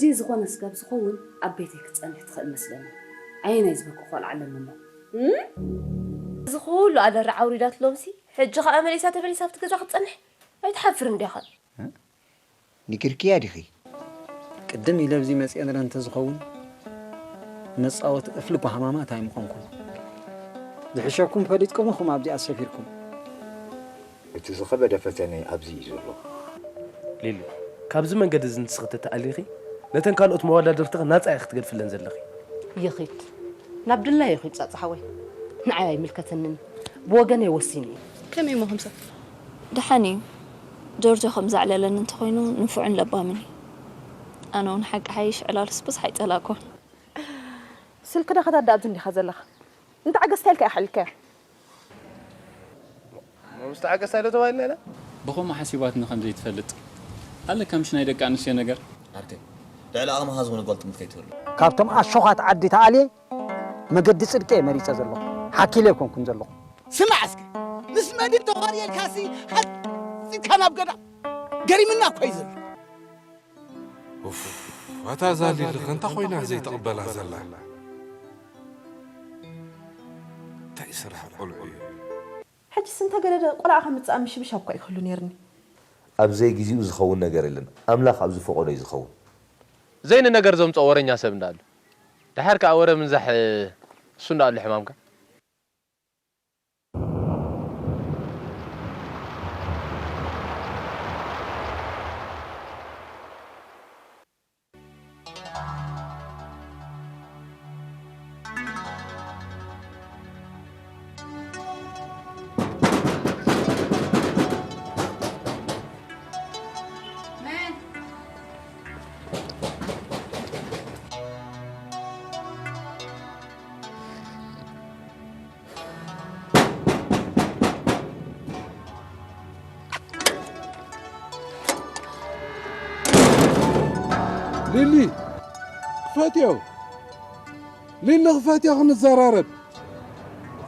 እዚ ዝኾነ ስጋብ ዝኸውን ኣብ ቤተይ ክትጸንሕ ትኽእል መስለኒ። ኣየናይ ዝበኪ ቆልዓ ኣለኒ እሞ? እም? እዚ ኩሉ ኣደራዕ ኣውሪዳትሎምሲ፣ ሕጂ ኸኣ መሊሳ ተመሊሳ ኣብቲ ገዛ ክትጸንሕ? ኣይትሓፍርን ዲኻ? እ? ንጊርክያ ዲኺ? ቅድም ኢለ ኣብዚ መጽኤ ንረ እንተዝኸውን፣ መጻወቲ እፍሊ ጓሃማማት ኣይምኾንኩን። ዝሕሸኩም ፈሊጥኩም ኢኹም ኣብዚኣ ሰፊርኩም። እቲ ዝኸበደ ፈተነይ ኣብዚ እዩ ዘሎ። ሊሊ፣ ካብዚ መንገዲ እዚ ንስኺ ተተኣሊኺ፣ ነተን ካልኦት መወዳድርትኺ ናጻ ኢኺ ክትገድፍለን ዘለኺ። ይኺድ። ናብ ድላዩ ይኺድ ጻጻ ሓወይ። ንዓይ ኣይምልከተንን። ብወገነይ ወሲነ እየ። ከመይ እሞ ከምሰ? ደሓን እዩ። ጆርጆ ከም ዘዕለለኒ እንተኾይኑ ንፉዕን ለባምን እዩ። ኣነ እውን ሓቂ ሓይሽ ዕላሉስ ብዙሕ ኣይጸላእኩን። ስልኪ ዶ ከተዳእብቲ እንዲኻ ዘለኻ? እንተዓገስካ ኢልካ እየ ሓሊልካዮ። እሞ ምስ ተዓገስታ ዶ ተባሂልና ኢና? ብኸምኡ ሓሲባትኒ ከም ዘይትፈልጥ ኣለካ፣ ምሽ ናይ ደቂ ኣንስትዮ ነገር። ዓርከይ፣ ልዕሊ ዓቕምኻ ዝኾነ ጓል ጥምት ከይትህሉ። ካብቶም ኣሾኻት ዓዲ ተኣልየ መገዲ ጽድቂ እየ መሪጸ ዘለኹ። ሓኪለ ኣይኮንኩን ዘለኹ። ስማዕ እስከ፣ ምስ መዲን ተኾርየልካሲ ሓጺካ ናብ ገዳም። ገሪምና እኮ እዩ ዘሎ። ኡፍ፣ ኣታ እዛ ሊሊ ከ እንታይ ኮይና ዘይትቕበላ ዘላ? እንታይ ስራሕ ቆልዑ እዩ። ሕጅስ እንተገደደ ቆልዓ ከምጽኣ ምሽብሻብ እኳ እዩ ክህሉ ነይርኒ። ኣብ ዘይግዚኡ ዝኸውን ነገር የለን። ኣምላኽ ኣብ ዝፈቐዶ እዩ ዝኸውን። ዘይንነገር ዘምጽኦ ወረኛ ሰብ እንዳኣሉ። ደሓር ከኣ ወረ ምንዛሕ እሱ እንዳኣሉ ሕማምካ። ሊሊ፣ ክፈትዮ። ሊሊ፣ ክፈትዮ ክንዘራረብ።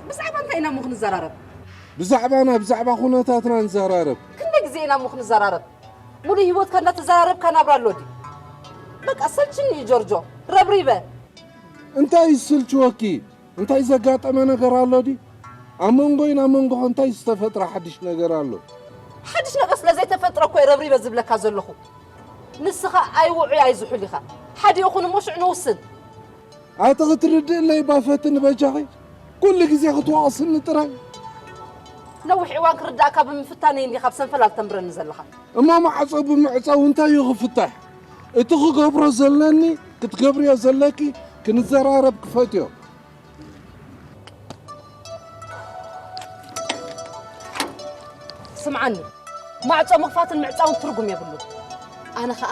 ብዛዕባ እንታይ ኢና እሞ ክንዘራረብ? ብዛዕባና፣ ብዛዕባ ኩነታትና ንዘራረብ። ክንደይ ግዜ ኢና እሞ ክንዘራረብ? ሙሉእ ህይወትካ እናተዘራረብካ ናብራ ኣሎ ድዩ? በቃ ሰልችኒ እዩ ጆርጆ፣ ረብሪበ። እንታይ ይስልችወኪ? እንታይ ዘጋጠመ ነገር ኣሎ ድዩ? ኣብ መንጎይን ኣብ መንጎኺ እንታይ ዝተፈጥረ ሓድሽ ነገር ኣሎ? ሓድሽ ነገር ስለ ዘይተፈጥረ እኮ እየ ረብሪበ ዝብለካ ዘለኹ። ንስኻ ኣይውዑይ ኣይዝሑል ኢኻ። ሓዲኡ ኹን እሞ ሽዑ ንውስን። ኣቲ ክትርድእለይ ባፈትን በጃኺ? ኩሉ ግዜ ክትወቕስኒ ጥራይ። ነዊሕ እዋን ክርዳእካ ብምፍታነይ እንዲኻ ብሰንፈላል ተንብረኒ ዘለኻ። እሞ ማዕጾ ብምዕጻው እንታይ እዩ ክፍታሕ? እቲ ክገብሮ ዘለኒ፣ ክትገብርዮ ዘለኪ፣ ክንዘራረብ ክፈትዮ። ስምዓኒ፣ ማዕጾ ምኽፋትን ምዕጻውን ትርጉም የብሉን። ኣነ ኸኣ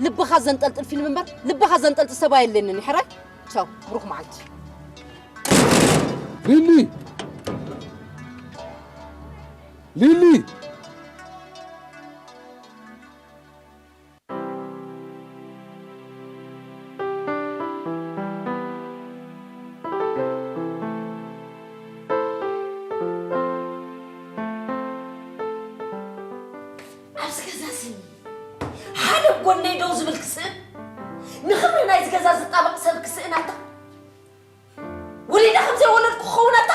ልብኻ ዘንጠልጥል ፊልም እምበር ልብኻ ዘንጠልጥል ሰብ ኣየለንን። ሕራይ ቻው፣ ብሩኽ መዓልቲ። ሊሊ! ሊሊ! ኣብዚ ገዛ እዚ ሓደ ጎነይ ደው ዝብል ክስእን፣ ንኽብሪ ናይዚ ገዛ ዝጣበቕ ሰብ ክስእን ኣታ? ወሊደ ከም ዘይወለድኩ ክኸውን ኣታ?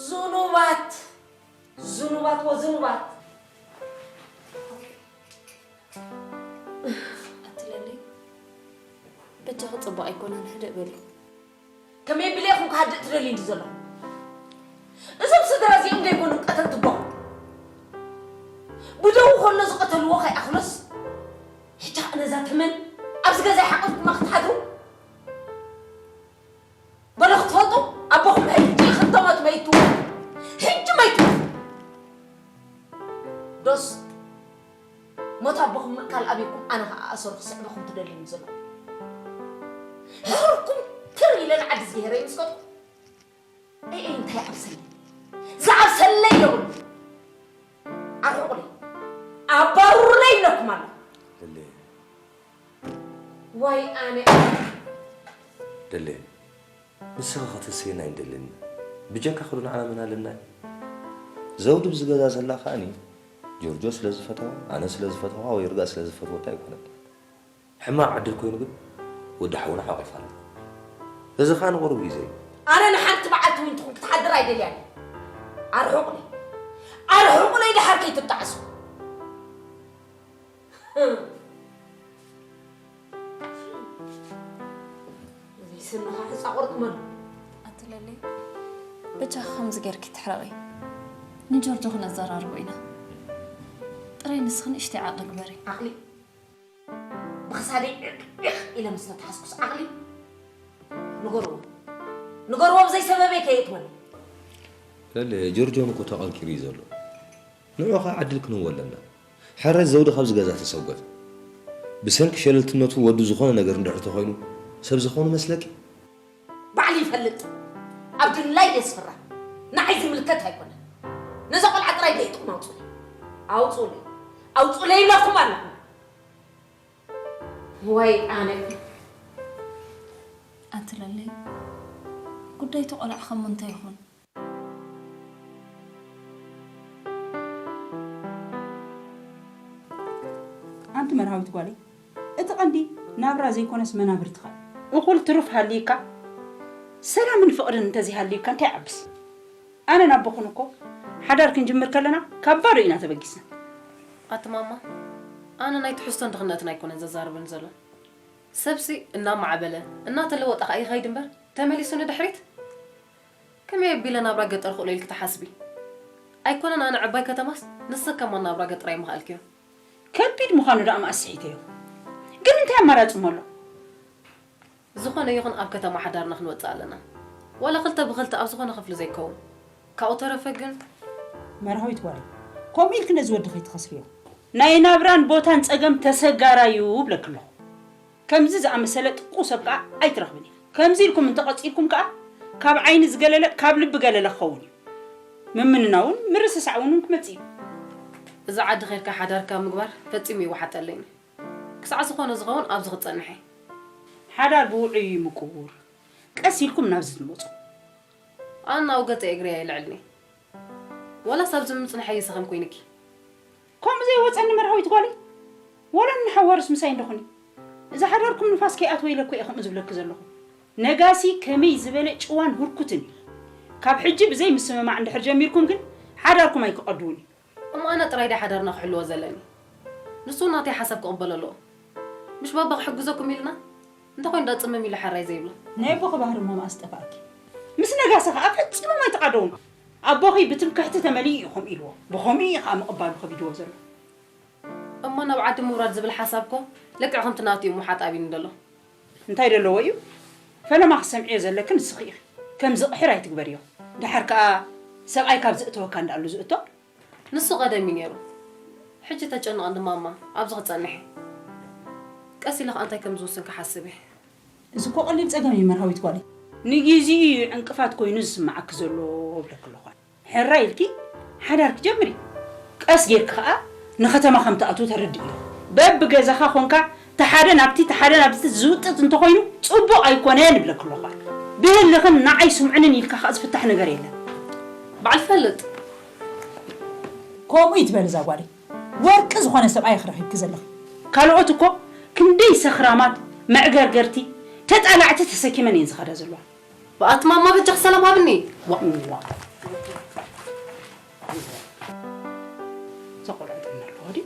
ዝኑባት፣ ዝኑባት ወዝኑባት። ኣቲ ለሊ፣ በጃኺ ጽቡቕ ኣይኮነን፣ ህድእ በሊ። ከመይ ብለ ኢኹም ክሃድእ ትደልዩ እንዲ ዘለኹም? እዞም ስድራ እዚኦም ደይኮኑ ቀተልቲ ኣቦኹም? ብደዉ ከሎ ዝቐተልዎ ከይኣኽሎስ፣ ሕጂ ኸኣ ነዛ ተመን ኣብዚ ገዛ ሓቒፍኩማ ክትሓድሩ? በሉ ክትፈልጡ፣ ኣቦኹም ሕጂ ክልተ ሞት መይቱ። ሕጂ መይቱ። ዶስ ሞት ኣቦኹም ምእካል ኣብይኩም፣ ኣነ ኸኣ ኣሰሩ ክስዕበኹም ትደልዩኒ ዘለኹም? ሕርኩም ትር ኢለ ንዓዲ ዝገሄረ ይምስከትኩም። እይ፣ እንታይ ይዓብሰለይ? ዝዓብሰለይ የብሉ። ኣርሕቁለይ። ኣባርሩለይ ኢለኩም ኣለኹ። ለሊ። ዋይ ኣነ። ለሊ። ንስኺ ከተስሕየና ኣይንደልን። ብጀካኺ ዶ ንዓና መን ኣለና? ዘውዲ ኣብዚ ገዛ ዘላ ከኣኒ ጆርጆ ስለ ዝፈተዋ፣ ኣነ ስለ ዝፈተዋ ወይ ርግኣት ስለ ዝፈትወታ ኣይኮነን። ሕማቕ ዕድል ኮይኑ ግን ወዲ ሓውና ሓቒፋ ኣላ። እዚ ኸኣ ንቑሩብ ግዜ እዩ። ኣነ ንሓንቲ መዓልቲ እውን ትኹን ክትሓድር ኣይደልያን። ኣርሑቑለይ፣ ኣርሑቑለይ፣ ደሓር ከይትጣዕሱ። ዘይስንኻ ሕፃ ቆርጥመሉ። ኣትለለይ፣ በጃኺ ከምዚ ጌርኪ ትሕረቒ። ንጆርጆ ክነዘራርቦ ኢና። ጥራይ ንስኺ ንእሽተይ ዓቕሊ ግበሪ። ዓቕሊ? ብኽሳደይ ዕቕዒቕ ኢለ ምስ ተታሓዝኩስ ዓቕሊ? ንገርዎ። ንገርዎ ብዘይ ሰበበይ ከየእትወኒ። ለለ፣ ጆርጆ እኮ ተቐርቂሩ እዩ ዘሎ። ንዑ ኸኣ ዕድል ክንህቦ ኣለና። ሕራይ ዘውዲ ካብዚ ገዛ ተሰጎት። ብሰንኪ ሸለልትነቱ ወዱ ዝኾነ ነገር እንድሕር ተኾይኑ ሰብ ዝኾኑ መስለኪ? ባዕሉ ይፈልጥ። ኣብ ድላይ የስፍራ። ንዓይ ዝምልከት ኣይኮነን። ነዛ ቆልዓ ጥራይ ብኢድኩም ኣውጹለይ። ኣውጹለይ። ኣውጹለይ ይብለኩም ኣለኹ። ወይ ኣነ። ኣትለለይ፣ ጉዳይ እቲ ቆልዓ ከሞ እንታይ ይኹን? ኣንቲ መርሃዊት ጓለይ፣ እቲ ቀንዲ ናብራ ዘይኮነስ መናብርትኻ እዩ። እኹል ትሩፍ ሃልይካ፣ ሰላምን ፍቕርን እንተዘይሃልዩካ እንታይ ይዓብስ? ኣነን ኣቦኽን እኮ ሓዳር ክንጅምር ከለና ካብ ባዶ ኢና ተበጊስና። ኣቲ ማማ፣ ኣነ ናይ ትሕዝቶን ድኽነትን ኣይኮነን ዘዛርብን ዘሎ። ሰብሲ እናማዕበለ እናተለወጠ ኸኣ ይኸይድ እምበር ተመሊሱ ንድሕሪት? ከመይ ኣቢለ ናብራ ገጠር ክእሎ ኢልኪ ትሓስቢ? ኣይኮነን ኣነ ዕባይ ከተማስ ንስኺ ከማን ናብራ ገጠር ኣይምኸኣልክዮን። ከቢድ ምዃኑ ደኣ መኣስ ስሒተዮ። ግን እንታይ ኣማራጺ እሞ ኣሎ? ዝኾነ ይኹን ኣብ ከተማ ሓዳርና ክንወጽእ ኣለና። ዋላ ክልተ ብኽልተ ኣብ ዝኾነ ክፍሊ ዘይከውን። ካብኡ ተረፈ ግን መርሃዊት ጓለይ፣ ከምኡ ኢልኪ ነዚ ወዲ ከይትኸስርዮ። ናይ ናብራን ቦታን ጸገም ተሰጋራዩ እብለኪ ኣለኹ። ከምዚ ዝኣመሰለ ጥቁ ሰብ ከኣ ኣይትረኽብን ኢኺ። ከምዚ ኢልኩም እንተቐጺልኩም ከኣ ካብ ዓይኒ ዝገለለ ካብ ልቢ ገለለ ክኸውን እዩ። ምምንናውን ምርስሳዕውን እውን ክመጽእ እዩ። እዚ ዓዲ ኸይድካ ሓዳርካ ምግባር ፈጺሙ ይወሓጠለይን እዩ። ክሳዕ ዝኾነ ዝኸውን ኣብዚ ክጸንሕ እየ። ሓዳር ብውዑይ እዩ ምቁውር። ቀስ ኢልኩም ናብዚ ትመጹ። ኣነ ናብኡ ገጸይ እግረይ ኣይልዕልን እየ። ዋላስ ኣብዚ ምጽንሐይ ይስኸም ኮይንኪ? ከምኡ ዘይወጸኒ መርሃዊት ጓለይ፣ ዋላ ንሓዋሩስ ምሳይ እንዶ ኹኒ። እዚ ሓዳርኩም ንፋስ ከይኣትዎ ኢለ እኮ እየ ከምኡ ዝብለኪ ዘለኹ። ነጋሲ ከመይ ዝበለ ጭዋን ህርኩትን እዩ። ካብ ሕጂ ብዘይ ምስምማዕ እንድሕር ጀሚርኩም ግን ሓዳርኩም ኣይክቐድውን እዩ። እሞ ኣነ ጥራይ ድየ ሓዳርና ክሕልዎ ዘለኒ? ንሱ እውን ናተይ ሓሳብ ክቕበሎ ኣለዎ። ምሽ ባባ ክሕግዘኩም ኢልና? እንተኾይኑ ደኣ ጽምም ኢሉ ሕራይ ዘይብሎ። ናይ ኣቦኺ ባህሪ እሞ መኣስ ጠፍኣኪ? ምስ ነጋሲ ኸኣ ፈጺሞም ኣይተቓደዉን። ኣቦኺ ብትምክሕቲ ተመሊኡ እዩ ከምኡ ኢልዎ። ብኸምኡ እዩ ኸኣ ምቕባሉ ከቢድዎ ዘሎ። እሞ ናብ ዓዲ ምውራድ ዝብል ሓሳብ እኮ ልክዕ ከምቲ ናቱ እዩ እሞ ሓጣቢኒ ዘሎ። እንታይ ደለዎ እዩ? ፈለማ ክትሰምዕዮ ዘለኪ ንስኺ ኢኺ። ከም ዝቕሕር ኣይትግበርዮ። ደሓር ከኣ ሰብኣይ ካብ ዘእተወካ እንዳኣሉ ዝእቶ። ንሱ ቀደም እዩ ነይሩ። ሕጂ ተጨንቐኒ ማማ፣ ኣብዚ ክጸንሕ እየ። ቀስ ኢለ ኸኣ እንታይ ከም ዝውስን ክሓስብ እየ። እዚ እኮ ቀሊል ጸገም እዩ መርሃዊት ጓለይ። ንግዜኡ እዩ ዕንቅፋት ኮይኑ ዝስምዓኪ ዘሎ እብለኪ ኣለኹ። ሕራይ ኢልኪ ሓዳር ክጀምሪ። ቀስ ጌርኪ ኸኣ ንኸተማ ከም ትኣትዉ ተረድእዮ። በብገዛኻ ኾንካ ተሓደ ናብቲ ተሓደ ናብቲ ዝውጥጥ እንተኾይኑ ጽቡቕ ኣይኮነን እብለኪ ኣለኹ። ብህልኽን ንዓይ ስምዑንን ኢልካ ኸኣ ዝፍታሕ ነገር የለን። ባዕሉ ይፈልጥ። ከምኡ ይትበል እዛ ጓለይ። ወርቂ ዝኾነ ሰብኣይ ኢኺ ረኺብኪ ዘለኺ። ካልኦት እኮ ክንደይ ሰኽራማት፣ መዕገርገርቲ፣ ተጣላዕቲ ተሰኪመን እየን ዝኸዳ ዘለዋ። ብኣቲ ማማ በጃኺ ሰላም ሃብኒ። ዋ፣ ዋ። እዛ ቆልዓ ጥዕና ኣለዋ ድዩ?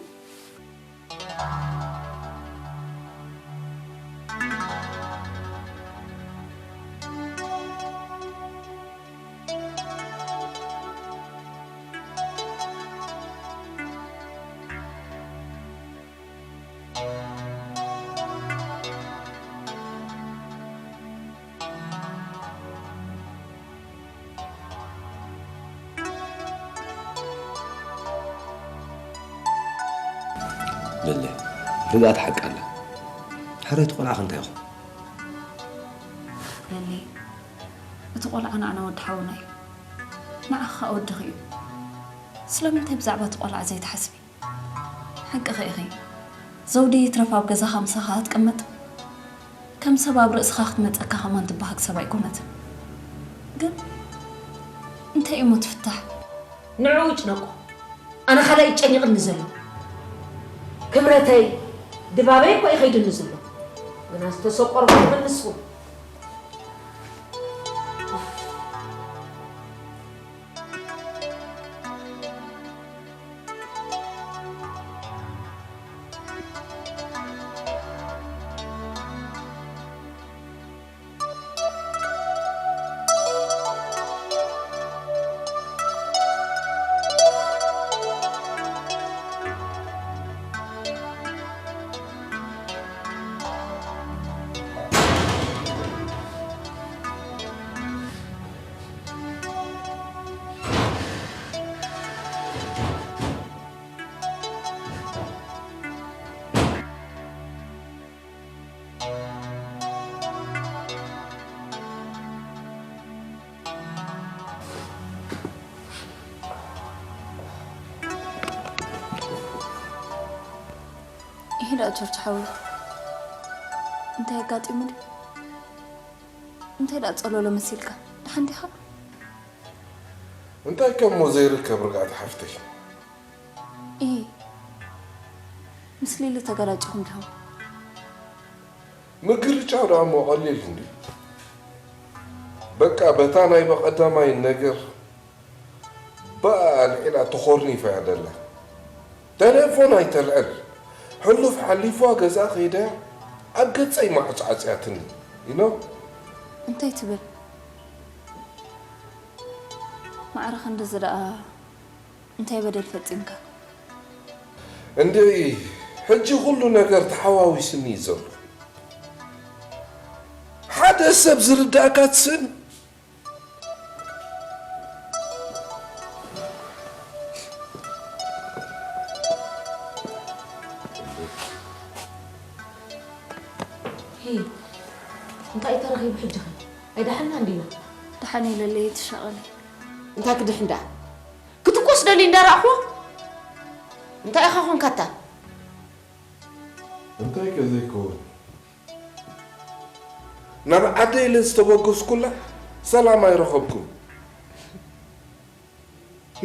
ለለ፣ ርግኣት ሓቂ ኣላ። ሕራይ እቲ ቆልዓ ከ እንታይ ይኹን? ለለ፣ እቲ ቆልዓ ንዓና ወዲ ሓውና እዩ። ንዓኺ ኸኣ ወድኺ እዩ። ስለምንታይ ብዛዕባ እቲ ቆልዓ ዘይትሓስቢ? ሓቅኺ ኢኺ። ዘውዲ ይትረፍ ኣብ ገዛኻ ምሳኻ ክትቅመጥ፣ ከም ሰብ ኣብ ርእስኻ ክትመጸካ ከማን ትበሃግ ሰብ ኣይኮነትን። ግን እንታይ እሞ እቲ ፍታሕ? ንዕኡ ይጭነቆ። ኣነ ካልኣይ እዩ ጨኒቕኒ ዘሎ። ክብረተይ፣ ድባበይ እኮ እዩ ከይድኒ ዘሎ። ናስ ተሰቆርኩም ንሱ። ይሄ ደኣ ጆርጅ ሓወይ፣ እንታይ ኣጋጢሙ ድዩ? እንታይ ደኣ ጸሎሎ መሲልካ? ደሓን ዲኻ? እንታይ ከሞ ዘይርከብ ርግኣት ሓፍተይ? እ፣ ምስ ሊሊ ተገላጭኹም ዲኹም? ምግልጫው ደኣ እሞ ቀሊል እንዲ። በቃ በታ ናይ በቐዳማይ ነገር ብኣ ኣልዒላ ተኾርኒፋ እያ ደላ። ተሌፎን ኣይተልዕል። ሕሉፍ ሓሊፋ ገዛ ከይዳ ኣብ ገጸይ ማዕጻዕጽያትኒ። You know? እንታይ ትብል? ማዕረ ክንድዚ ደኣ እንታይ በደል ፈጺምካ? እንድዒ፣ ሕጂ ኩሉ ነገር ተሓዋዊስኒ እዩ ዘሎ። ሓደ ሰብ ዝርዳእካ ትስእን። ሄይ፣ እንታይ ተረኺቡ ሕጂ ኸ? ኣይደሓንና እንዲና? ደሓን ኢለለይ ትሻቐሊ። እንታይ ክድሕን ደኣ? ክትኮስ ደልዩ እንዳረኣኹዎ? እንታይ ኢኻ ኾንካታ? እንታይ ከ ዘይከውን? ናብ ዓደይ ኢለ ዝተበገስኩላ ሰላም ኣይረኸብኩን።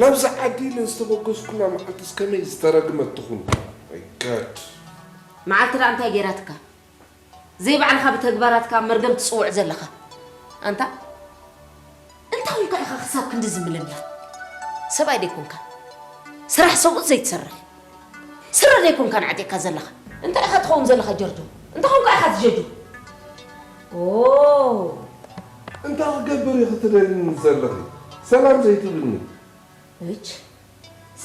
ናብዛ ዓዲ ኢለ ዝተበገስኩላ መዓልትስ ከመይ ዝተረግመት ትኹን? My God። መዓልቲ ደኣ እንታይ ገይራትካ? ዘይባዕልኻ ብተግባራትካ መርገም ትጽውዕ ዘለኻ። ኣንታ እንታይ ኮንካ ኢኻ ክሳብ ክንዲ ዝምልምላ? ሰብኣይ ደይኮንካ። ስራሕ ሰብኡት ዘይትሰርሕ። ስረ ደይኮንካ ንዓጢቕካ ዘለኻ። እንታይ ኢኻ ትኸውን ዘለኻ ጀርጆ? እንታይ ኮንካ ኢኻ ትጀጁ? ኦ። እንታይ ክገብር ኢኺ ትደልኒ ዘለኺ? ሰላም ዘይትብልኒ? እች፣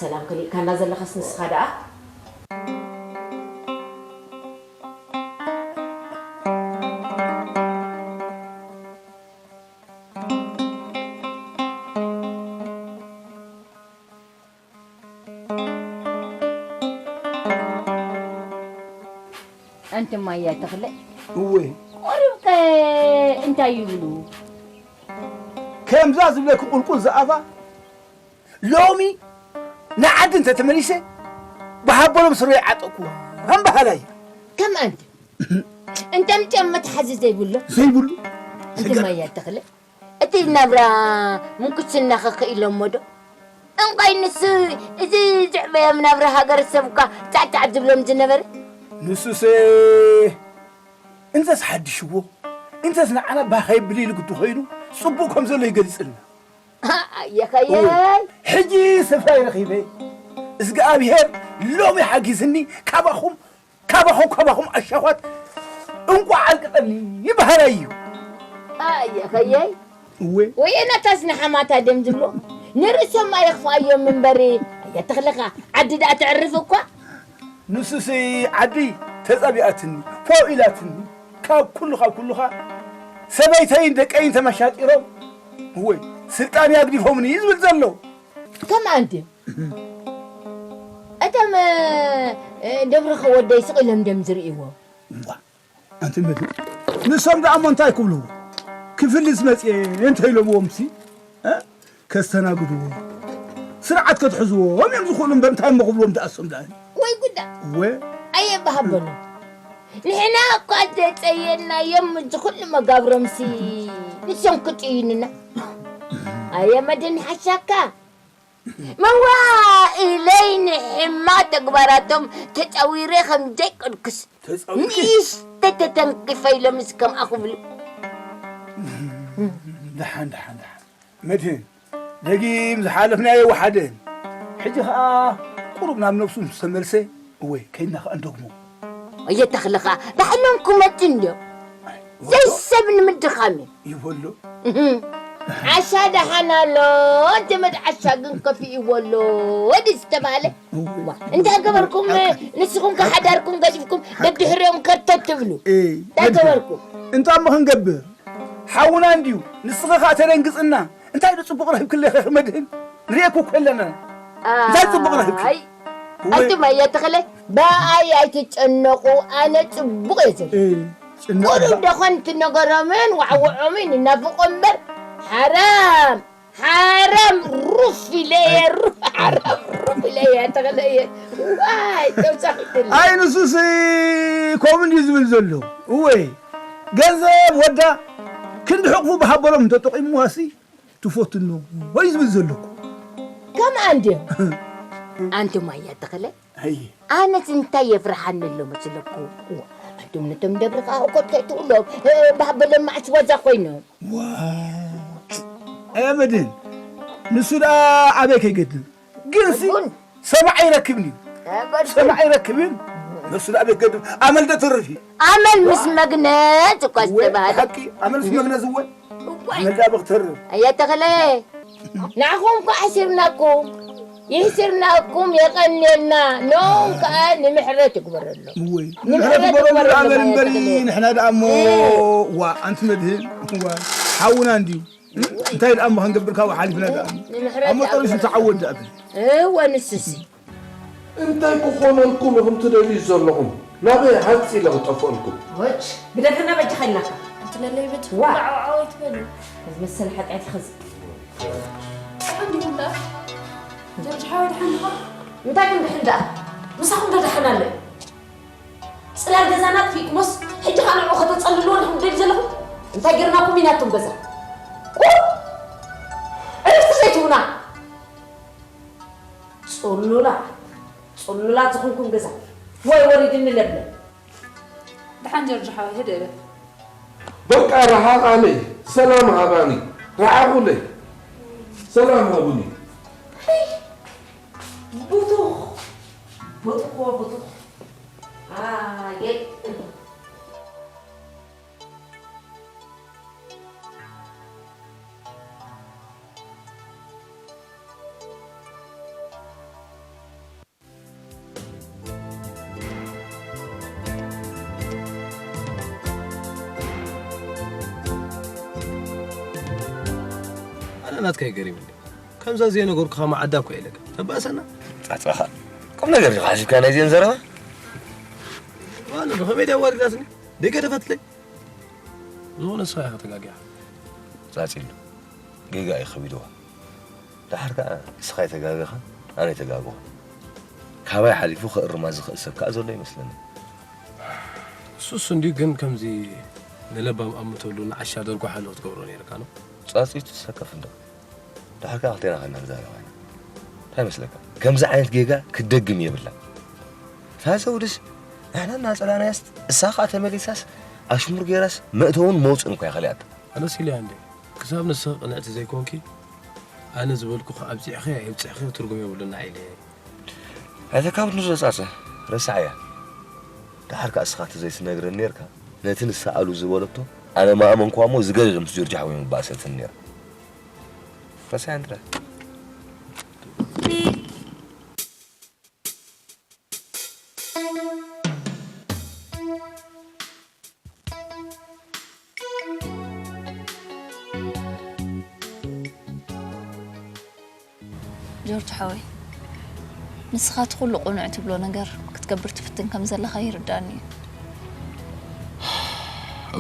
ሰላም ከሊእካና ዘለኻስ ንስኻ ደኣ? ኣንቲ ማያ ተኽለ። እወ። ቆሪብከ እንታይ ይብሉ? ከምዛ ዝብለኪ ቁልቁል ዝኣፋ ሎሚ ንዓዲ እንተ ተመሊሰ ብሃበሎም ስረይ ዓጠቅኩ። ከም በሃላይ። ከም ኣንቲ። እንተምጨም መትሓዚ ዘይብሎ። ዘይብሉ። ኣንቲ ማያ ተኽለ። እቲ ናብራ ምንኩስና ኸኽኢሎሞ ዶ? እንቋይ ንሱ እዚ ዝዕበዮም ናብራ ሃገረሰብ እኳ ጫዕጫዕ ዝብሎም ዝነበረ። ንሱሰ እንተስ ሓዲሽዎ፣ እንተስ ንዓና ባህ ከየብል ኢሉ ግዲ ኾይኑ፣ ጽቡቕ ከም ዘሎ ይገልጽልና። ኣየኸየይ። ሕጂ ስፍራይ ረኺበ። እዝግኣብሄር ሎሚ ሓጊዝኒ፣ ካባኹም፣ ካባኹም፣ ካባኹም ኣሻዃት እንቋዕ ኣልቀቐኒ ይበሃላይ እዩ። ኣየኸየይ። እወ። ወየናታስ ንሓማታ ድዮም ዝብሎ? ንርእሶም ኣየኽፍኣዮም እምበር፣ ኣየተኽለኻ፣ ዓዲ ደኣ ተዕርፍ እኳ። ንሱሲ ዓዲ ተጻቢኣትኒ፣ ፎእ ኢላትኒ። ካብ ኩሉ፣ ካብ ኩሉኻ ሰበይተይን ደቀይን ተመሻጢሮም። እወይ፣ ስልጣን ኣግዲፎምኒ እዩ ዝብል ዘሎ። ከም ኣንቲ። እቶም፣ እ፣ ደብርኸ ወደይ ስቕ ኢሎም ድዮም ዝርእይዎ? እዋ፣ ኣንቲ መድን። ንሶም ደኣ እሞ እንታይ ክብልዎ? ክፍልስ መጽየ እንተ ኢሎምዎምሲ፣ እ? ከስተናግድዎ፣ ስርዓት ከትሕዝዎም እዮም ዝኽእሉ እምበር እንታይ እሞ ክብልዎም ደኣ እሶም ደኣ? ወይ ጉዳ። እወ። ኣየባህበሉ። ንሕና እኳ ዘጸየናዮም እዚ ኩሉ መጋብሮምሲ ንሶም ክጥይኑና። ኣየ መድን ሓሻካ። መዋኢለይ ንሕማቕ ተግባራቶም ተጻዊረ ከም ዘይቀድክስ። ተጻዊርኪ? ንእሽተ ተተንኪፈ ኢሎም እዚ ከምኣ ክብሉ። ደሓን፣ ደሓን፣ ደሓን። መድህን፣ ደጊም ዝሓለፍናዮ ወሓደን። ሕጂ ኸኣ ቁሩብ ናብ ነብሱ ምስ ተመልሰ፣ እወ፣ ከይድና ኸኣ እንደግሞ። ኣየተኽልኻ፣ ባዕሎም ክመጹ እንድዮም። ኣይወሎ። ዘይሰብ ንምድኻም እዩ። ይበሎ። እህም። ዓሻ ደሓን ኣሎ፣ ዘመድ ዓሻ ግን ከፊእዎ ኣሎ፣ ወዲ ዝተባህለ። እወ። ዋ፣ እንታይ ገበርኩም? ሓቂ። ንስኹም ከ ሓዳርኩም ገዲፍኩም ሓቂ። ደድሕሪኦም ከርተት ትብሉ? እይ፣ እንታይ መድህን። ገበርኩም? እንታይ እሞ ክንገብር? ሓውና እንድዩ፣ ንስኺ ኸኣ ተደንግጽና። እንታይ ዶ ጽቡቕ ረኺብክለኺ መድህን? ንርእየኪ እኮ ኣለና። እንታይ ጽቡቕ ረኺብኪ? ኣይ፣ እወ። ኣቱም ኣየተኽለ፣ ብኣይ ኣይትጨነቑ፣ ኣነ ጽቡቕ እየ ዘሎ። እይ፣ ጭንቕ ቁሩብ እባ። ደኾን ትነገሮምን ዋዕውዖምን ይናፍቖ እምበር፣ ሓራም፣ ሓራም ሩፍ ኢለየ፣ ሩፍ፣ ሓራም ሩፍ ኢለየ፣ ተኽለየ። ዋይ፣ ተውሳኺትኒ። ኣይ፣ ንሱሲ ከምኡ እንድዩ ዝብል ዘሎ። እወ፣ ገንዘብ ወዳ ክንዲ ሕቑፉ ብሃበሎም እንተጠቒምዋሲ፣ ትፈትኖ ወይ ዝብል ዘለኩ። ከምኣ እንድዮም። ኣንቱም ኣያ ተኽለ፣ ኣየ። ኣነስ እንታይ የፍርሓኒ ኣሎ መስለኩ? እዋ፣ ኣንቱም ነቶም ደብሪ ከኣ እኮ ከይትብሎም፣ እ፣ ባህበሎም መዓስ ወዛ ኮይኖም። ዋ። ኣያ መድህን፣ ንሱ ደኣ ኣበይ ከይገድም? ግንሲ እውን። ሰማዒ ይረክብኒ። ተበልኩ። ሰማዒ ይረክብን። ነሱ ደኣ ቤት ገድም። ኣመል ዶ ትርፊ? ኣመል ምስ መግነዝ እኳ ወይ ዝተባህለ። ሓቂ፣ ኣመል ምስ መግነዝ እወ። እዋይ። ኣመል ደኣ ብክተርፍ። ኣያ ተኽለ፣ ንዓኹም እኮ ሓሲብናኩም። ይሕስርናኩም፣ የቐንየልና። ኖም ከኣ ንምሕረት ይግበረሎም። እወይ። ንምሕረት ንምሕረት ይግበረሎም ይግበረሎም ኣመል ኣያ እምበሪ፣ ተኽለ። ንሕና ደኣ እሞ፣ እ። ዋ፣ ኣንቲ መድህን፣ ዋ፣ ሓውና እንድዩ። እንታይ ደኣ እሞ ክንገብር ካብኡ ሓሊፍና ደኣ እሞ? ንምሕረት ኣብ መጠኑ ይኣኽለና። ዝተዓወት ደኣ ግን። እወ፣ ንሱሲ። እንታይ ክኾነልኩም ኢኹም ትደልዩ ዘለኹም? ናበይ ሃጽ ኢለ ክጠፍአልኩም? ወጭ፣ ግደፈና በጃኻ ኢልናካ። ኣንቲ ለለይ በት ዋ። ዋዕዋዕ ኣይትበሉ። ዝመሰለ ሓጢኣት ይኸዝ። ኣንዲኩም ደኣ? ጀርጅ ሓወይ ደሓን ዲኻ? እንታይ ክንድሕን ደኣ? ምሳኹም ዶ ደሓን ኣሎ? ጽላል ገዛና ኣጥፊእኩሞስ፣ ሕጂ ኸኣ ንዕኡ ከተጸልልዎ ዲኹም ትደልዩ ዘለኹም? እንታይ ጌርናኩም ኢና ኣቱም ገዛ? ቁሩብ ዕረፍቲ ዘይትህቡና? ጽሉላት፣ ጽሉላት ዝኾንኩም ገዛ፣ ወይ ወሪድኒ ለብለ። ደሓን ጀርጆ ሓወይ፣ ህድእ በል። በቃ ረሓቓለይ፣ ሰላም ሃባኒ፣ ረሓቑለይ፣ ሰላም ሃቡኒ። ቡቱኽ፣ ቡቱኽ፣ ቡቱኽ። ኣየ። ኣነ ናትካ ይገሪምኒ። ከምዛ ዘይነገርኩኻ መዓዳ እኮ ኢለካ። ተባእሰና። ጻጻኻ። ቁም ነገር ዲኻ ሓሲብካ ናይዚአን ዘረባ? ዋላ ብኸመይ ድያ ኣዋሪዳትኒ? ደይገደፈትለይ። ዝኾነ ንስኻ ኢኻ ተጋጊኻ። ጻጺሉ። ጌጋ እዩ ከቢድዋ። ደሓር ከኣ ንስኻ ኣይተጋገኻን፣ ኣነ ኣይተጋገኹን። ካባይ ሓሊፉ ክእርማ ዝኽእል ሰብ ከኣ ዘሎ ይመስለኒ። እሱስ እንድዩ፣ ግን ከምዚ ንለባም ኣምተሉ ንዓሻ ደርጓሓሉ ክትገብሮ ነይርካ ነው። ጻጺቱ ትሰከፍ እንዶ። ደሓር ከኣ ክልቴና ኸና ንዛረብ ኣይና። እንታይ ይመስለካ? ከምዚ ዓይነት ጌጋ ክትደግም የብላ። እታ ዘውድስ ንሕና እናጸላናያስ እሳ ኸኣ ተመሊሳስ ኣሽሙር ጌራስ መእተውን መውጽእን እኮ እያ ከሊኣታ። ኣነስ ኢለያ እንዴ? ክሳብ ንስኺ ቅንዕቲ ዘይኮንኪ፣ ኣነ ዝበልኩኺ ኣብጺሕኺ ኣየብጽሕኺ ትርጉም የብሉን ኢለ። ኣይተካብድ ንዞ ጻጸ፣ ረሳዕያ። ደሓር ከኣ እስኻ እንተ ዘይትነግረኒ ኔርካ፣ ነቲ ንሳ ኣሉ ዝበለቶ፣ ኣነ ምኣመንኩዋ እሞ ዝገደደ ምስ ጆርጅ ሓወይ ምባእሰልትኒ ኔራ። ረሳዕያ እንድረ። ጆርጅ ሓወይ፣ ንስኻ እቲ ኩሉ ቅኑዕ ትብሎ ነገር ክትገብር ትፍትን ከም ዘለኻ ይርዳኒ እዩ።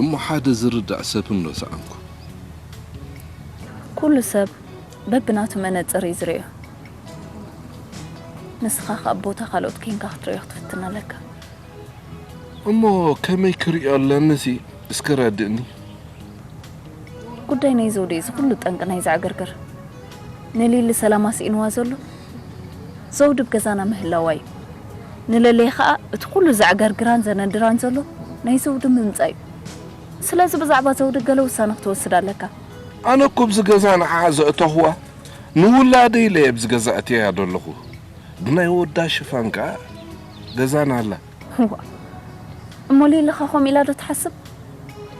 እሞ ሓደ ዝርዳእ ሰብ እንዶ ሰኣንኩ። ኩሉ ሰብ በብናቱ መነጽር እዩ ዝርእዮ። ንስኻ ከኣ ቦታ ካልኦት ኬንካ ክትርእዮ ክትፍትን ኣለካ። እሞ ከመይ ክርእዮ ኣለኒሲ እስከ ረድእኒ። ጉዳይ ናይ ዘውዲ እዩ እዚ ኩሉ ጠንቂ ናይ ዘዕግርግር። ንሊሊ ሰላማ ስኢንዋ ዘሎ ዘውዲ ብ ገዛና ምህላዋ እዩ። ንለለይ ኸኣ እቲ ኩሉ ዘዕገርግራን ዘነድራን ዘሎ ናይ ዘውዲ ምምጻእ እዩ። ስለዚ ብዛዕባ ዘውዲ ገለ ውሳነ ክትወስድ ኣለካ። ኣነ እኮ ኣብዚ ገዛ ንዓኣ ዘእተኹዋ ንውላደይ ኢለ እየ ኣብዚ ገዛ ኣእትየያ ዘለኹ። ብናይ ወዳ ሽፋን ከኣ ገዛና ኣላ። እዋ፣ እሞ ሌሊ ኸ ከምኡ ኢላ ዶ ትሓስብ?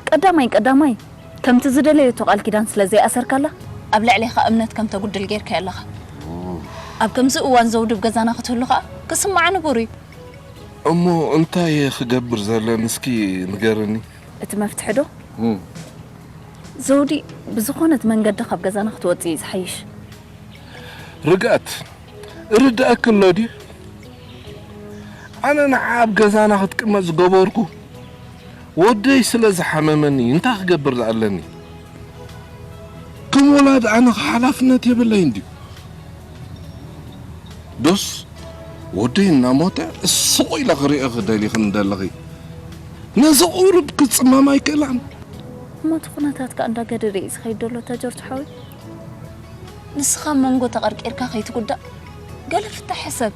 ቀዳማይ ቀዳማይ ከምቲ ዝደለየቶ ቃል ኪዳን ስለ ዘይኣሰርካላ ኣብ ልዕሌኻ እምነት ከም ተጉድል ጌርካያ ኣለኻ። ኣብ ከምዚ እዋን ዘውዲ ኣብ ገዛና ክትህሉ ኸኣ ክስምዓ ንቡር እዩ። እሞ እንታይ እየ ክገብር ዘለኒ እስኪ ንገርኒ። እቲ መፍትሒ ዶ? እም። ዘውዲ ብዝኾነት መንገዲ ካብ ገዛና ክትወጽእ እዩ ዝሓይሽ። ርግኣት፣ እርድኣኪ ኣሎ ድዩ? ኣነ ንዓ ኣብ ገዛና ክትቅመጥ ዝገበርኩ ወደይ ስለ ዝሓመመኒ እንታይ ክገብር ኣለኒ? ከም ወላዲ ኣነ ሓላፍነት የብለይን ድዩ? ዶስ ወደይ እናሞተ ስቕ ኢለ ክርእዮ ክደሊኽን ደለኺ? ነዚ ቁሩብ ክጽመም ኣይክእላን። እሞ እቲ ኩነታት ከኣ እንዳገደደ እዩ ዝኸይድ ዘሎ ተጀርጅ ሓወይ። ንስኻ ኣብ መንጎ ተቐርቂርካ ከይትጉዳእ ገለ ፍታሕ ሕሰብ።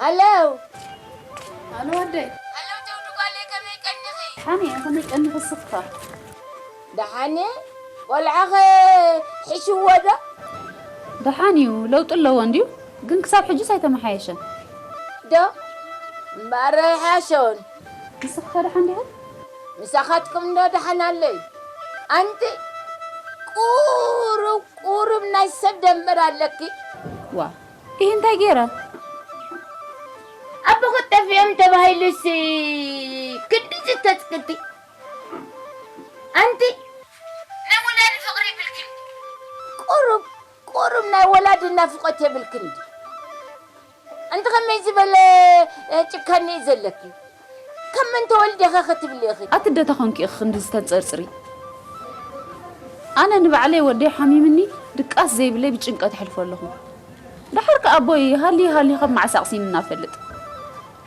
ሃሎ። ሃሎ ወደይ። ሃሎ ዘውዱ ጓለይ፣ ከመይ ቀኒኺ? ደሓን እየ፣ ከመይ ቀኒኺ ንስኺ ኸ? ደሓን እየ። ቆልዓኸ ሒሽዎ ዶ? ደሓን እዩ፣ ለውጢ ኣለዎ እንድዩ፣ ግን ክሳብ ሕጅስ ኣይተመሓየሸን። ዶ? እምበኣር ኣይሓሾን። ንስኺ ኸ ደሓን ዲኺ? ምሳኻትኩም ዶ ደሓን ኣለይ? ኣንቲ ቁሩብ ቁሩብ ናይ ሰብ ደንበር ኣለኪ። ዋ፣ ኢሂ እንታይ ገይረ? ኣቦኺ ጠፊኦም ተባሂሉሲ ክንድዚ ተጽቅጢ? ኣንቲ ናይ ወላዲ ፍቕሪ ይብልኪ። ቁሩብ ቁሩብ ናይ ወላዲ ናፍቖት የብልክን ድዩ? ኣንቲ ከመይ ዝበለ፣ እ፣ ጭካኔ እዩ ዘለኪ? ካብ መን ተወሊደ ኢኺ ክትብሊ ኢኺ? ኣቲ ኣደ ተኾንኪ ኢኺ ክንድዚ ተንጸርጽሪ? ኣነ ንባዕለይ ወደይ ሓሚምኒ ድቃስ ዘይብለይ ብጭንቀት ኣሕልፎ ኣለኹ። ደሓር ከኣ ኣቦይ ሃልዩ ሃልዩ ካብ መዓስ ኣቕሲንና ፈልጥ።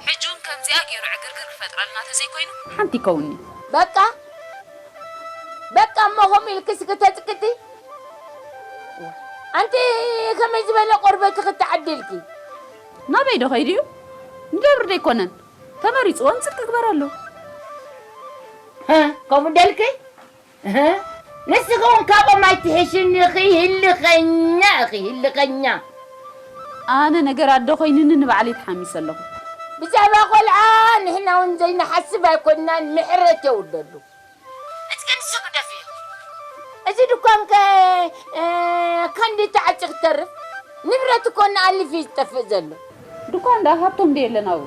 ሕጂ እውን ከምዚኣ ገይሩ ዕግርግር ክፈጥረልና ተዘይኮይኑ ሓንቲ ይከውንኒ። በቃ፣ በቃ እሞ ከምኡ ኢልኪ እስኪ ተጽቅጢ። ኣንቲ ከመይ ዝበለ ቆርበት ክትዓድልኪ? ናበይ ዶ ከይዱ እዩ? ንደብር ዶ ኣይኮነን? ተመሪጽዎን ጽድቂ ግበረሉ። ሀ፣ ከምኡ ደልኪ? እህ፣ ንስኺ እውን ካብኦም ኣይትሕሽኒ ኢኺ፣ ህልኸኛ ኢኺ፣ ህልኸኛ። ኣነ ነገር ኣደ ኮይንኒ ንባዕለይ ተሓሚሰ ኣለኹ። ብዛዕባ ቆልዓ ንሕና እውን ዘይንሓስብ ኣይኮንናን፣ ምሕረት የውርደሉ። እስኪ ንሱ ግደፍዮ። እዚ ድኳን ከ፣ እ፣ ከንዲ ተዓጺ ክተርፍ? ንብረት እኮ እናኣልፍ እዩ ዝጠፍእ ዘሎ። ድኳን ደኣ ሃብቶም ዶ የለን ኣብኡ?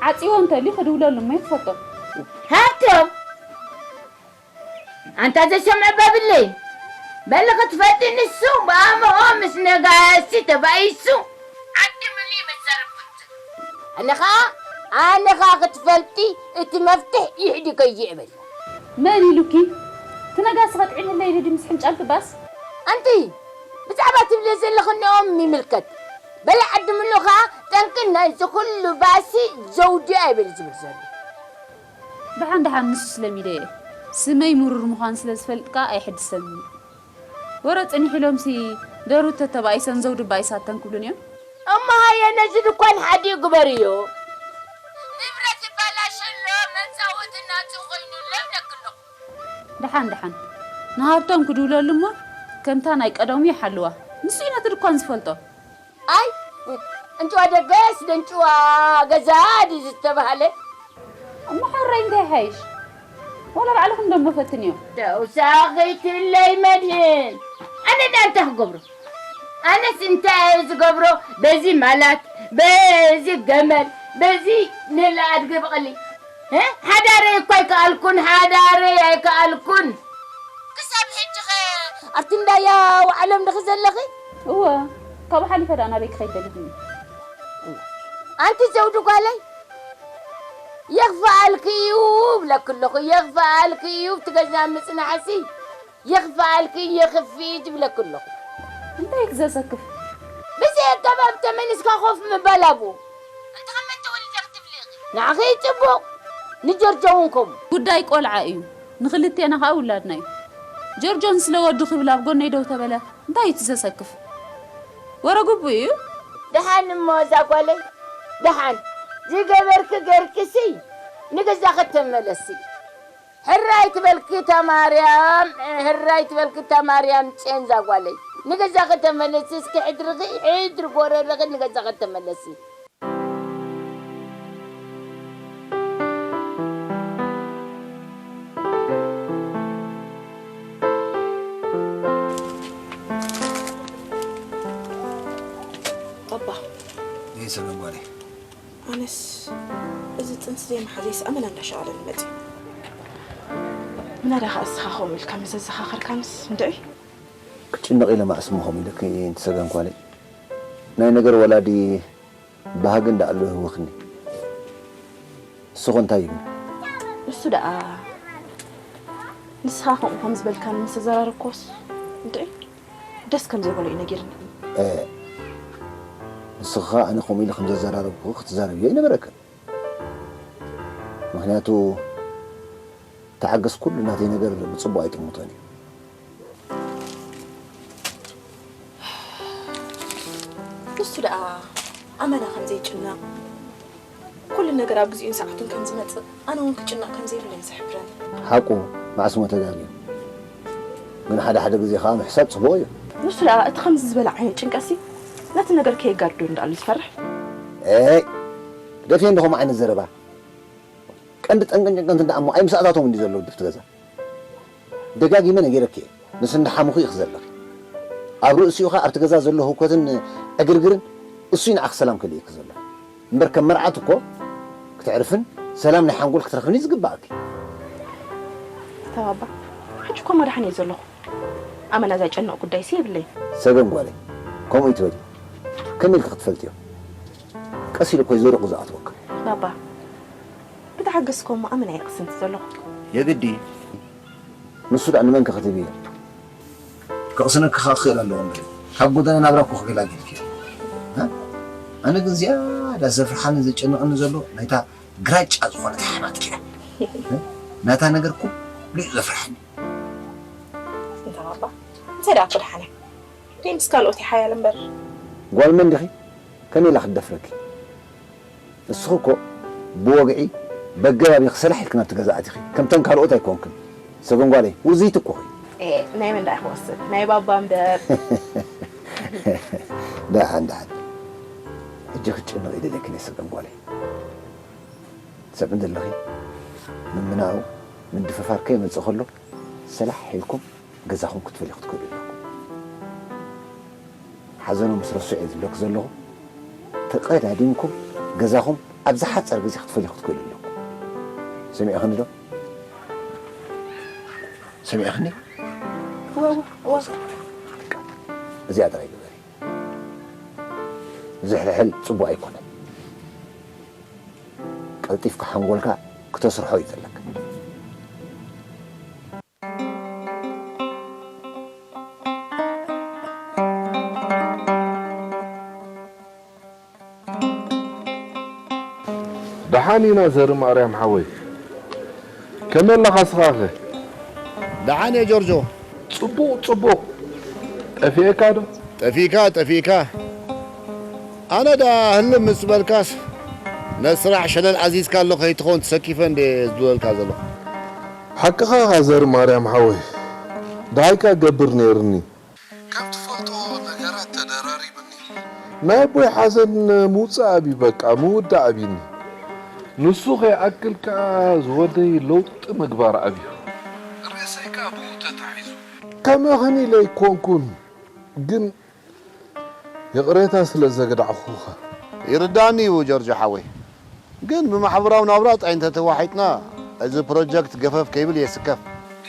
ዓጺዎ እንተልዩ ክድውለሉ እሞ ይክፈቶ። ሃብቶም? ኣንታ ዘሰምዐ ባብለይ፣ በሊ ክትፈልጢ ንሱ ብኣምኦ ምስ ነጋሲ ተባኢሱ ዓዲ ምልኢ መዛረብኩት። ኣነ ኸኣ፣ ኣነ ኸኣ ክትፈልጢ እቲ መፍትሕ ይሕድገዮ እየ በሊ። መን ኢሉኪ? እቲ ነጋሲ ከጥዒመለይ ኢሉ ድዩ ምስ ሕንጫል ክባስ? ኣንቲ፣ ብዛዕባ ትብልዮ ዘለኺ ንኦም ይምልከት። በሊ ዓዲ ምልኡ ኸኣ ጠንቂ ናይዚ ኩሉ ባእሲ ዘውዲ እያ ይብል ዝብል ዘሎ። ደሓን ደሓን ንሱስ ለሚደዮ እየ። ስመይ ምሩር ምዃኑ ስለ ዝፈልጥ ከኣ ኣይሕድሰንን እዩ። ወረ ጽኒሕ ኢሎምሲ ደርሁ ተተባኢሰን ዘውዲ ባኢሳተን ክብሉኒ እዮም። እሞ ሃየ ነዚ ድኳን ሓዲኡ ግበርዮ። ንብረት ይባላሸሎ መጻወቲ ናቱ ኮይኑሎ ይብለኪ ኣለኹ። ደሓን ደሓን ንሃብቶም ክድውለሉ እሞ ከምታ ናይ ቀደሙ ይሓልዋ። ንሱ እዩ ነቲ ድኳን ዝፈልጦ። ኣይ፣ እንጭዋ ደገስ ደንጭዋ ገዛ ድዩ ዝተባህለ? እሞ ሕራይ እንታይ ይሓይሽ? ዋላ ባዕልኹም ደሞ ፈትንዮ። ተውሳኺትለይ መድህን። ኣነ ዳ እንታይ ክገብሮ? ኣነስ እንታይ እየ ዝገብሮ? በዚ ማላት፣ በዚ ገመል፣ በዚ ነላ ኣድገ ብቐሊ። እ? ሓዳረይ እኮ ኣይከኣልኩን፣ ሓዳረይ ኣይከኣልኩን። ክሳብ ሕጂ ኸ ኣብቲ እንዳያ ዋዕሎም ድኺ ዘለኺ? እወ፣ ካብኡ ሓሊፈ ደኣ ናበይ ክኸይድ ደሊኹኒ? ኣንቲ ዘውዲ ጓለይ፣ የኽፍኣልኪ እዩ እብለኪ ኣለኹ፣ የኽፍኣልኪ እዩ፣ ኣብቲ ገዛ ምጽናሕሲ የኽፍኣልኪ፣ የኽፍእ እዩ ዝብለኪ ኣለኹ። እንታይ እዩ ዘሰክፍ? ብዘይ ኣገባብ ተመሊስካ ኮፍ ምባል ኣብኡ። እንተ ኸመይ ተወሊደ ክትብሊ ኢኺ? ንዓኺ እዩ ጽቡቕ፣ ንጆርጆ እውን ከምኡ። ጉዳይ ቆልዓ እዩ፣ ንኽልቴና ኸኣ ውላድና እዩ። ጆርጆ ንስለ ወዱ ክብል ኣብ ጎነይ ደው ተበለ፣ እንታይ እዩ እቲ ዘሰክፍ? ወረ ግቡእ እዩ። ደሓን እሞ እዛ ጓለይ፣ ደሓን ዝገበርኪ ገርክሲ ንገዛኺ ተመለሲ። ሕራይ ትበልኪ እታ ማርያም፣ ሕራይ ትበልኪ እታ ማርያም ጼን እዛ ጓለይ። ንገዛኺ ተመለሲ እስኪ ሕድርኺ፣ ሕድሪ ጎረርኺ ንገዛኺ ተመለሲ። ባባ። ይህ ሰገን ጓለይ። ኣነስ እዚ ጥንሲ ዘይምሓዘይስ ኣመና እንዳሸቐለኒ መፂኡ። ምናዳ ኸዓ እስኻ ከምኡ ኢልካ ምስ ዘዘኻኸርካንስ እንድዒ። ክጭነቕ ኢለ መዓስ እሞ ከምኡ ኢለኪ እየ ሰገን ጓለይ። ናይ ነገር ወላዲ ባህጊ እንዳኣሉ ህወኽኒ። እሱ ኸ እንታይ ይብል? እሱ ደኣ ንስኻ ከምኡ ከም ዝበልካኒ ምስ ተዘራረብኩዎስ እንድዒ ደስ ከም ዘይበሎ እዩ ነጊርኒ። እ፣ ንስኻ ኣነ ከምኡ ኢለ ከም ዘዘራረብኩ ክትዛረብዮ ኣይነበረክን። ምኽንያቱ ተዓገስ፣ ኩሉ ናተይ ነገር ብጽቡቕ ኣይጥምቶን እዩ። ንሱ ደኣ ኣመና ከም ዘይጭነቕ፣ ኩሉ ነገር ኣብ ግዜኡን ሰዓቱን ከም ዝመጽእ፣ ኣነ እውን ክጭነቕ ከም ዘይብለይ እዩ ዝሕብረኒ። ሓቁ፣ መዓስ እሞ ተጋግዩ። ግን ሓደ ሓደ ግዜ ኸኣ ምሕሳብ ጽቡቕ እዩ። ንሱ ደኣ እቲ ከምዚ ዝበለ ዓይነት ጭንቀትሲ ነቲ ነገር ከየጋድዶ እንዳኣሉ ዝፈርሕ። ኤይ፣ ደፍየ እንዶ ከምኡ ዓይነት ዘረባ። ቀንዲ ጠንቅን ጭንቀትን ደኣ እሞ ኣይምሳእታቶም እንዲ ዘሎ ድፍቲ ገዛ። ደጋጊመ ነጊረኪ እየ። ንስ እንዳሓሙኺ ኢኺ ዘለኺ። ኣብ ርእሲኡ ኸኣ ኣብቲ ገዛ ዘሎ ህውከትን ዕግርግርን እሱ እዩ ንዓኺ ሰላም ከልእየኪ ዘሎ። እምበር ከም መርዓት እኮ ክተዕርፍን ሰላም ናይ ሓንጎል ክትረኽብን እዩ ዝግባኣኪ። ተባባ፣ ሕጂ እኮ መድሓኒ እየ ዘለኹ። ኣመና ዘጨንቕ ጉዳይሲ የብለይን። ሰገን ጓለይ፣ ከምኡ ይትበሊ። ከመይ ኢልኪ ክትፈልጥዮ? ቀስ ኢሉ እኮ እዩ ዘሩቕ ዝኣትወካ። ባባ፣ ብተሓገስኮ እሞ ኣመና እየ ቅስንቲ ዘለኹ። የግዲ። ንሱ ደኣ ንመን ከ ክትብዮ? ከቕስነኪ ከኣ ክኽእል ኣለዎ እምበር፣ ካብ ጎደና ናብራ እኮ ክገላግልኪ እዩ። እ? ኣነ ግን ዝያዳ ዘፍርሓኒ ዘጨንቐኒ ዘሎ ናይታ ግራጫ ዝኾነት ሓማትኪ እያ። እ? ናታ ነገር ኩሉ እዩ ዘፍርሓኒ። እንታ ባባ፣ እንታይ ደኣ ክድሓነ? ደይ ምስ ካልኦት ይሓያል እምበር። ጓል መን ዲኺ? ከመይ ኢላ ክትደፍረኪ? ንስኺ እኮ ብወግዒ በገባብ ኢኺ ሰላሕ ኢልኪ ናብቲ ገዛ ኣቲኺ። ከምተን ካልኦት ኣይኮንክን። ሰገን ጓለይ፣ ውርዝይቲ እኮ ኢኺ። ኤ፣ ናይ መን ደኣ ክወስድ? ናይ ባባ እምበር። ደሓን፣ ደሓን። ሕጂ ክትጭነቒ ኣይደልየክን እየ ሰገን ጓለይ። ትሰምዒ ዘለኺ? ምምናው፣ ምድፍፋር ከይመጽእ ከሎ ሰላሕ ኢልኩም ገዛኹም ክትፈልዩ ክትክእሉ ኣለኩም። ሓዘኑ ምስ ረስዑ እየ ዝብለኪ ዘለኹ። ተቐዳዲምኩም ገዛኹም ኣብ ዝሓጸረ ግዜ ክትፈልዩ ክትክእሉ ኣለኩም። ሰሚዕኽኒ ዶ? ሰሚዕኽኒ? እወ፣ እወ፣ እወ። እዚኣ ጥራይ ግበሪ። ዝሕልሕል ጽቡቕ ኣይኮነን። ቀልጢፍካ ሓንጎልካ ክተስርሖ እዩ ዘለካ። ደሓን ኢና ዘርማርያም ሓወይ። ከመይ ኣለኻ ስኻኸ? ደሓን እየ ጆርጆ። ጽቡቕ፣ ጽቡቕ። ጠፊኤካ ዶ? ጠፊእካ፣ ጠፊእካ። ኣነ ደኣ ህልም ምስ በልካስ፣ ነቲ ስራሕ ሸለል ኣዚዝካ ኣሎ ከይትኸውን ተሰኪፈ እንደ ዝብለልካ ዘለኹ። ሓቅኻ ኢኻ ዘርማርያም ሓወይ። ደሃይካ እገብር ነይርኒ። ከም ትፈልጦ ነገራት ተደራሪብኒ። ናይ ኣቦይ ሓዘን ምውጻእ ኣብዩ፣ በቃ ምውዳእ ኣብዩኒ። ንሱ ከይኣክል ከኣ ዝወደይ ለውጢ ምግባር ኣብዩ። ርእሰይ ከኣ ብኡ ተታሒዙ። ከማኽን ኢለ ኣይኮንኩን፣ ግን ይቕሬታ ስለ ዘግዳዕኹኻ። ይርዳኒ እዩ ጆርጆ ሓወይ። ግን ብማሕበራዊ ናብራ ጥራይ እንተተዋሒጥና፣ እዚ ፕሮጀክት ገፈፍ ከይብል የስከፍ።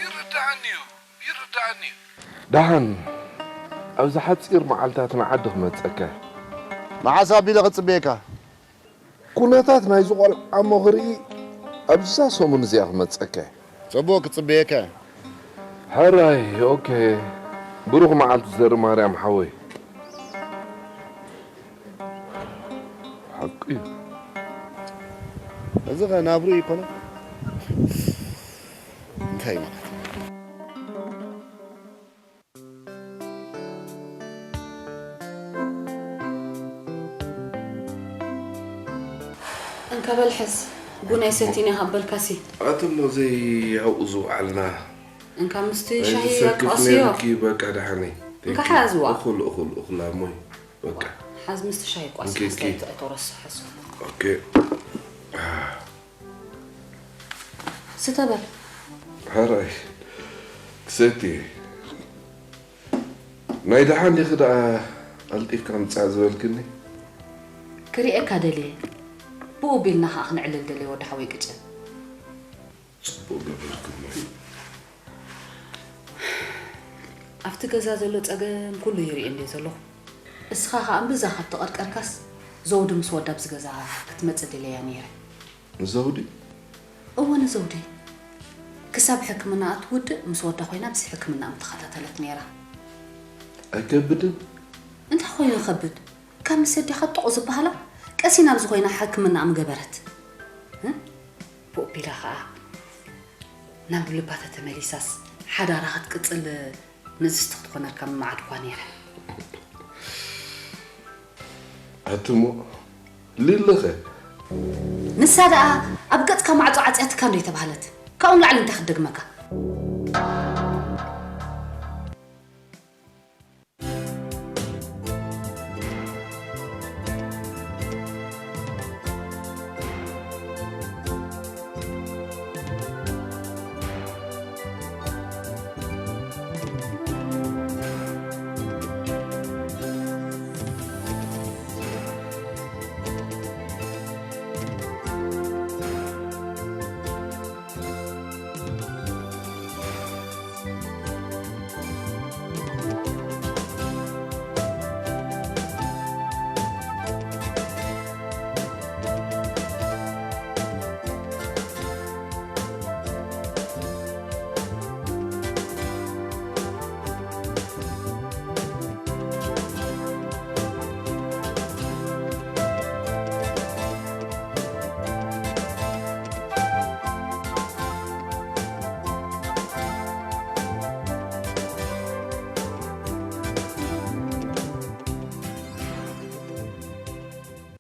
ይርድኣኒ እዩ፣ ይርድኣኒ እዩ። ደሓን፣ ኣብዚ ሓጺር መዓልታት ንዓዲ ክመጸካ። መዓስ ኣቢለ ክጽበየካ? ኩነታት ናይዚ ቆልዓ እሞ ክርኢ ኣብዛ ሰሙን እዚኣ ክመጸካ። ጽቡቕ፣ ክጽበየካ። ሕራይ፣ ኦኬ። ብሩኽ መዓልቲ ዘርኢ ማርያም ሓወይ። ሓቂ እዩ። እዚ ኸ ናብሩ ይኮነ? እንታይ ማለት? እንካ በል ሕዝ፣ ቡን ኣይሰቲን እየ ሃበልካሲ። ኣቲ እሞ ዘይ ኣብኡ ዝውዓልና። እንካ ምስቲ ሻሂ ዝሰክፍ ኣቋስዮ። ነርኪ በቃ ደሓነይ። እንካ ሓዝዋ። እኹል፣ እኹል፣ እኹል ኣሞይ። በቃ። ሓዝ ምስቲ ሻሂ ቋስ እንኪ፣ እንኪ። ሓዝ ኣይተረስሐ። ኦኬ። ስተ በል። ሕራይ ክሰቲ። ናይ ደሓን ዲኺ ደኣ ቀልጢፍካ ምጻእ ዝበልክኒ? ክርእየካ ደልየ። ብኡ ቢልና ኸኣ ክንዕልል ደልየ ወዲ ሓወይ ቅጭን። ጽቡቕ ገበርክሞ። ኣብቲ ገዛ ዘሎ ጸገም ኩሉ ይርኢ እንድየ ዘለኹ። እስኻ ኸኣ እምብዛ ካብ ተቐርቀርካስ ዘውዲ ምስ ወዳ ኣብዚ ገዛ ክትመጽእ ደልየያ ነይረ። ንዘውዲ? እወ ንዘውዲ። ክሳብ ሕክምናኣ ትውድእ ምስ ወዳ ኮይና ኣብዚ ሕክምና ምተኸታተለት ነይራ። ኣይከብድን? እንታይ ኮይኑ ይኸብድ? ካብ ምስ ኣዴኻ ጥቑ ዝበሃላ ቀሲና ኣብዚ ኮይና ሕክምና ምገበረት። እ? ብኡ ቢላ ኸኣ ናብ ልባ ተተመሊሳስ ሓዳራ ክትቅጽል ንእስቲ ክትኾነልካ ምመዓድኳ ነይረ። ኣቲ እሞ ሊሊኸ? ንሳ ደኣ ኣብ ገጽካ ማዕጾ ዓጽያትካ እንዶ ኣይተባህለት። ካብኡ ንላዕሊ እንታይ ክትደግመካ?